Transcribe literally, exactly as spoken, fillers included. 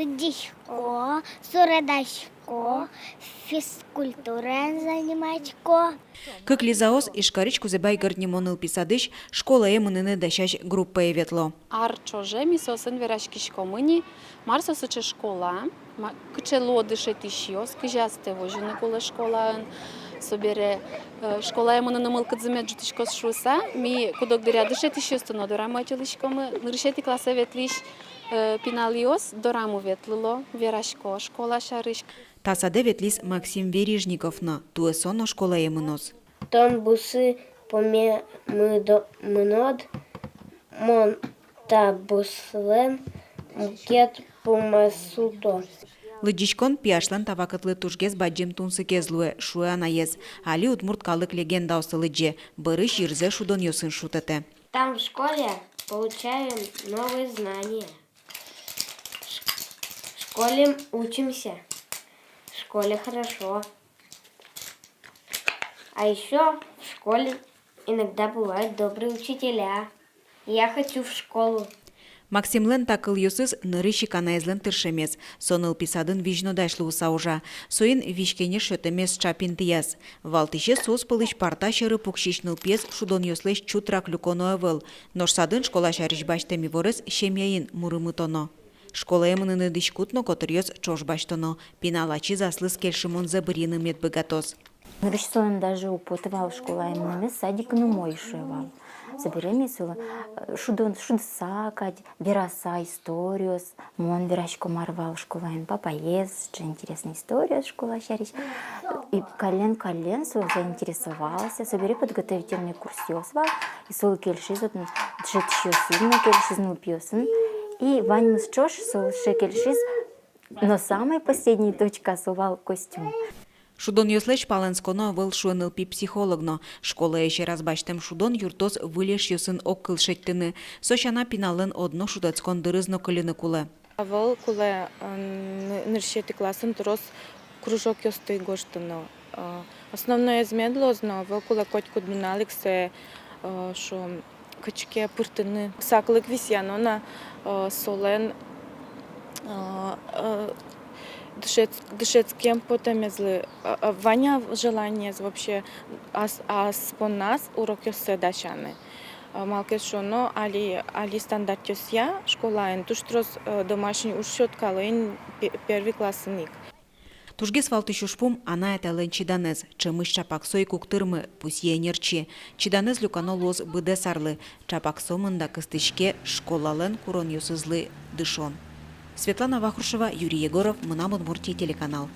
Лыдӟисько, суредасько, физкультураен заниматько. Кык Лизаос Ижкарысь Кузебай Герд нимо нылпи садысь школае мыныны дасясь группае ветло. Ар ӵоже ми соосын вераськиськомы ни, мар со сыӵе школа, ма-, кыӵе луо дышетӥсьёс, кызьы астэ возьыны кулэ школаын. Собере, э, школае мыныны мылкыдзы мед ӝутӥськоз шуыса, ми куд-ог дыръя дышетӥсьёсты но дорамы ӧтьылӥськомы. Нырысетӥ классэ ветлӥсь, э, пиналъёс дорамы ветлыло, верасько школа сярысь. Та садэ ветлӥз Максим Верижников но, туэ со но школае мыноз. Тон бусы пуме мыдо-, мынод, мон та буслэн мукет пумаз суто. Лыдӟиськон пияшлэн та вакытлы тужгес бадӟым тунсыкез луэ, шуэ анаез. Али удмурт калык легендаосты лыдӟе, бӧрысь йырзэ шудонъёсын шутэтэ. Там в школе получаем новые знания. В школе учимся. В школе хорошо. А ещё в школе иногда бывают добрые учителя. Я хочу в школу. Максимлэн та кылъёсыз нырысь ик анаезлэн тыршемез. Со нылпи садын визьнодась луыса ужа. Соин визь-кенеш сётэмез ӵап интыяз. Валтӥсез соос пӧлысь парта сьӧры пуксись нылпиез шудонъёслэсь чутрак люконо ӧвӧл. Нош садын школа сярысь басьтэм иворез семьяын мурымытоно. Школае мыныны дӥськут но котыръёс ӵош басьтоно. Пинал ачиз аслыз кельшымонзэ бырйыны мед быгатоз. Нырысь солэн даже уг поты вал школае мыныны, садикын умой, шуэ вал. Собере ми солы, э, шудон, шудыса кадь, вераса историос. Мон верасько, мар вал школаын папаез, сыӵе интересный историос школа сярысь. И каллен-каллен со заинтересовался, собере подготовительный курсъёс вал, и солы кельшиз отын, дышетӥсьёсын но кельшиз, нылпиосын. И ваньмыз ӵош солы сыӵе кельшиз, но самой последней точка со вал костюм. Шудонъёслэсь палэнсконо ӧвӧл, шуэ нылпи психолог но. Школае сьӧраз басьтэм шудон юрттоз выль эшъёсын огкыл шедьтыны. Со сяна, пиналлэн одно шутэтскон дырыз но кыльыны кулэ. Ӧвӧл кулэ, э, ны-, нырысетӥ классын трос кружокъёсты гожтыны. Э, основноез мед луоз но, ӧвӧл кулэ котькуд нунал ик сое, э, шуом, кытчы ке пыртыны. Саклык висъяно на, э, солэн, э, э, дышетс-, дышетскем потэмезлы, э, э, вань-а желаниез вообще ас-, ас понназ урокъёссэ дасяны. Э, малы ке шуоно, али, али стандартъёсъя школаын туж трос, э, домашний уж сётъяло ини пе-, первый классын ик. Тужгес валтӥсь ужпум — анай-атайлэн чиданэз. Ӵемысь ӵапак со ик уг тырмы, пусъе ӧнерчи. Чиданэз люкано луоз быдэс арлы. Ӵапак сомында кыстӥське школалэн куронъёсызлы дышон. Светлана Вахрушева, Юрий Егоров, «Мынам Удмуртие» телеканал.